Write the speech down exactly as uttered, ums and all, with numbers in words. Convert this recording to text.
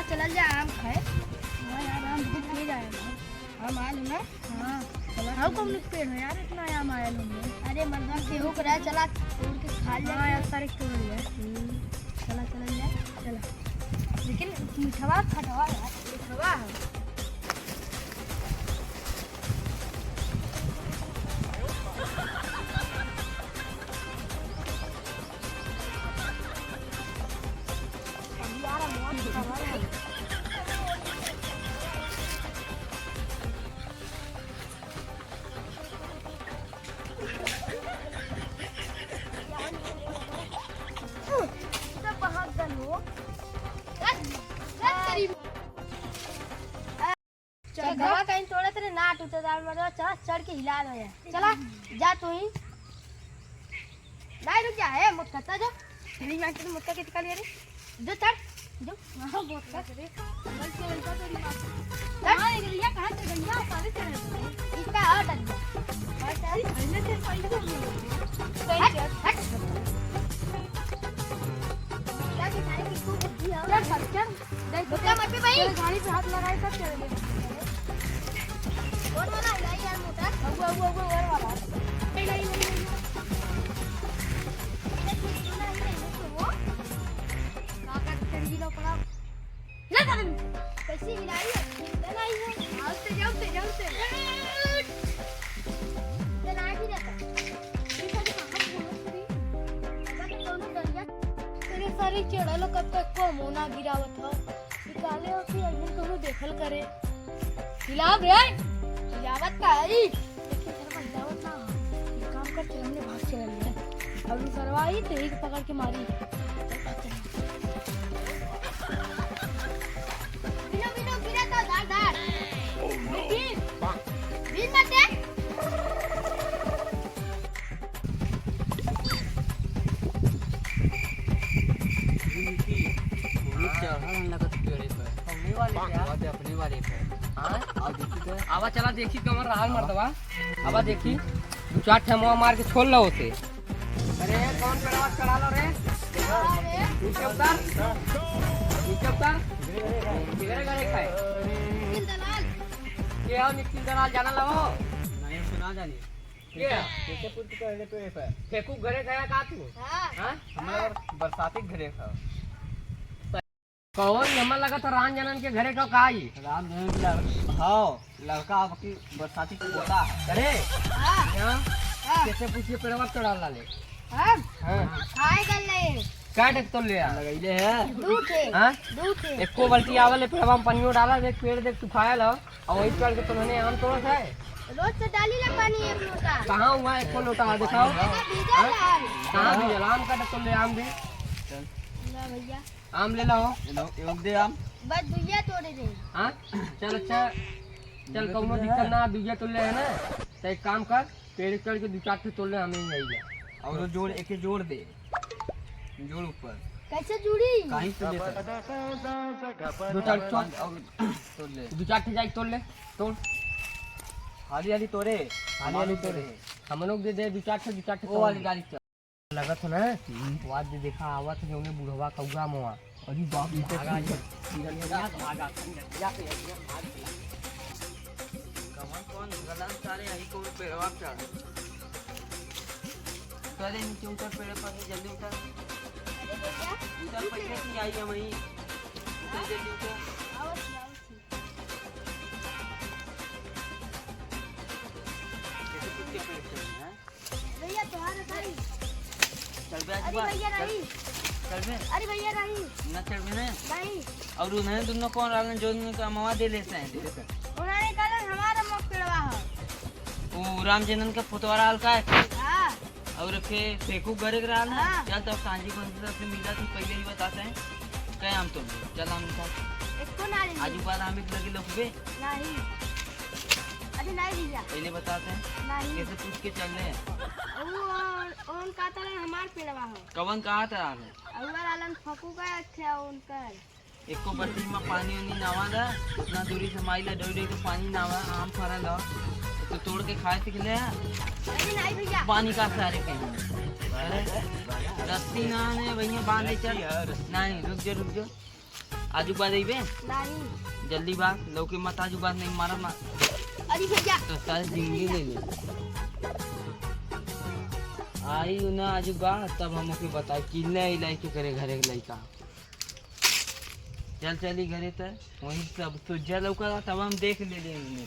चलल जा आम खाए। हाँ यार, आम बहुत तेज आया है। आम आयल हो ना? हाँ। चला, हाँ, चला। कौन पेड़ है यार, इतना आम आयल हमने? अरे मर्दवा, केहू के रहे, चला तोड़ के खा ले। हाँ यार, सारे तोड़ लिया। हम्म, चला, चलल जा। चला। लेकिन मीठवा खटवा यार। मीठवा है। चढ़वा कहीं तोड़त रे, ना टूटे दाल मरवा, चढ़, चढ़ के हिला दे। चला, जा तू ही। नहीं, रुक जा, ए, मोटका, जा। नहीं, मैं तेरे मोटका के निकाल रे। जो चढ़, जो। हाँ, मोटका। चल, चल, चल, तेरी माँ। चढ़। हाँ, ये भैया कहाँ चढ़ गई? यहाँ सारे चढ़ गए। इसका और डर गया। भाई, सारी पहले से, पहले से हम लोग। हट, हट। क्या के सारे किसको बुद्धि है? चढ़, चढ़, चढ़। देख, रुका मत बे भाई। तेरे गाड़ी पे हाथ लगाए, सब चले गए। कौन वाला हिलाई यार मोटर? अगुआ, अगुआ, अगुआ, अगुआ वाला। हिलाई, हिलाई, हिलाई, हिलाई। इधर से हिलाना ही नहीं, तो वो। का कर, तेरी लो पड़ा। हिला कर। कैसे हिलाई है? हिलता नहीं है। हाँ, उससे जाओ, उससे जाओ, उससे। हिलता नहीं रहता। ये सारे कहाँ घूमत रही? पता नहीं कौन डरिया। तेरे सारे चढ़ल कब तक को मोना गिरावत हो। निकाले हो कि अभी तुम देखल करे। हिलाव रे। हिलावत का है? देखिए, सरवा हिलावत ना। एक काम कर, चल, हमने भाग चला लिया। अब उ सरवा आई, तो एक पकड़ के मारी। बिनो, बिनो, गिरा तो, धार, धार। बिन, बिन मत दे। इनकी पूरी चढ़ल लगत पेड़े पे। हमनी वाले क्या? बात है अपनी वाले पे। हाँ? आवा चला देखी कमर रहल मर्दवा। आवा देखी। दू चार ठे मुआ मार के छोड़ लो उसे। अरे कौन पेड़वा चढ़ा लो रे? नीचे उतर। नीचे उतर। किधर घरे खाए? निखिल दलाल। के हो निखिल दलाल, जाना लो? नहीं, सुना जानी। के हो? कैसे पूछ के कहले पे है? फेंकू घरे खाया का तू? हाँ। हाँ? हमारे बरसाती घरे खाओ। कौन? हमें लगा था राम जनन के घरे का काई? राम जनन के लड़-, हाँ, लड़का आपकी बरसाती पोता है। अरे, हाँ। यहाँ हाँ। कैसे पूछिए पेड़वा चढ़ा ला ले? हाँ। हाँ। आए गल ले। का टक तो ले आ? लगैले है। दू थे। हाँ? दू थे। एको बाल्टी आवल है, पेड़वा में पानियो डाला, देख पेड़ देख सुखायल हो, और वही चढ़ के तुमने आम तोड़त है। रोज तो डाली ला पानी एक लोटा। कहाँ हुआ एको लोटा? दिखाओ। भीजा हाँ? ला। कहाँ भीजल? आम का टक तो ले आम दे। चल। ला भैया। आम ले लो। ले लो, एक दे आम। बस दुइया तोड़े दे। हाँ? चल अच्छा, चल कौनो दिक्कत ना, दुइया तोड़ ले है ना, तो एक काम कर, पेड़ चढ़ के दू चार ठे तोड़ ले, हमें ही आई ले। और वो जोड़, एक जोड़ दे, जोड़ ऊपर। कैसे जुड़ी? कहीं से दे सक। दू चार ठे और तोड़ ले। दू चार ठे जाई तोड़ ले, तोड़। हाली हाली तोड़े, हाली हाली तोड़े। हम लोग दे दे दू चार ठे, दू चार ठे वो तोड़ वाली ले। गाड़ी चल। लगत हो ना, हम्म। वो आज देखा आवत है जौने बुढ़वा कौआ मोआ। अरे बाप रे, भागा ये, हिरनिया भागा, हिरनिया के, हिरनिया भाग गया। कवन कौन गलन सारे यही को पेड़वा पे चढ़। चले नीचे उतर, पेड़ पर से जल्दी उतर। अरे भैया, उतर, पैसे नहीं आई है वहीं। उतर जल्दी उतर। आओ, आओ। कैसे कुत्ते पेड़ चढ़े हैं? भैया, तोहार रखाई। चल बे, अरे आजू बा। भैया, चल, नहीं। चल बे। अरे भैया, नहीं। ना चल बे ना। नहीं। और उन्हें दोनों कौन रहलन जो उनका मवा दे लेते हैं? उन्होंने कहलन हमारा मौत पेड़वा है। वो राम जनन का फोटो रहल का है? हाँ। और रखे फेंकू घरे के रहल ना? हाँ। चल तब सांझी को उनसे अपने मिला थी पहले ही बताते हैं। क्या हम तो चल हम उठा। इसको ना लीजिए। आजू बार हम एक लगे लोग बे। नहीं। अरे नहीं भैया। पहले बताते हैं। नहीं। कैसे पूछ के चल रहे हैं? वो, उन का तरह हमार पेड़वा हो। कवन कहा था आपने? अउर आलन फकू का थे उनकर। एको बल्टी में पानी उनी नावा दा, उतना दूरी से माई ला डोई डोई के पानी नावा, आम फरल हो। तो तू तोड़ के खाए सीख ले। अरे नहीं भैया। पानी का सारे के। अरे, रस्सी ना ने भैया बांधे चल। नहीं, रुक जा, रुक जा। आजू बाद अइबे? नहीं। जल्दी बा, लौके मत, आजू बाद नहीं मारा मार। अरे भैया। तो सारी जिंदगी ले ले। आई उ ना आजू बा, तब हम ओके बताई कि ले आई लइके करे घरे के लइका। चल चली घरे त, वहीं सब तो जल लौका तब हम देख ले लेंगे।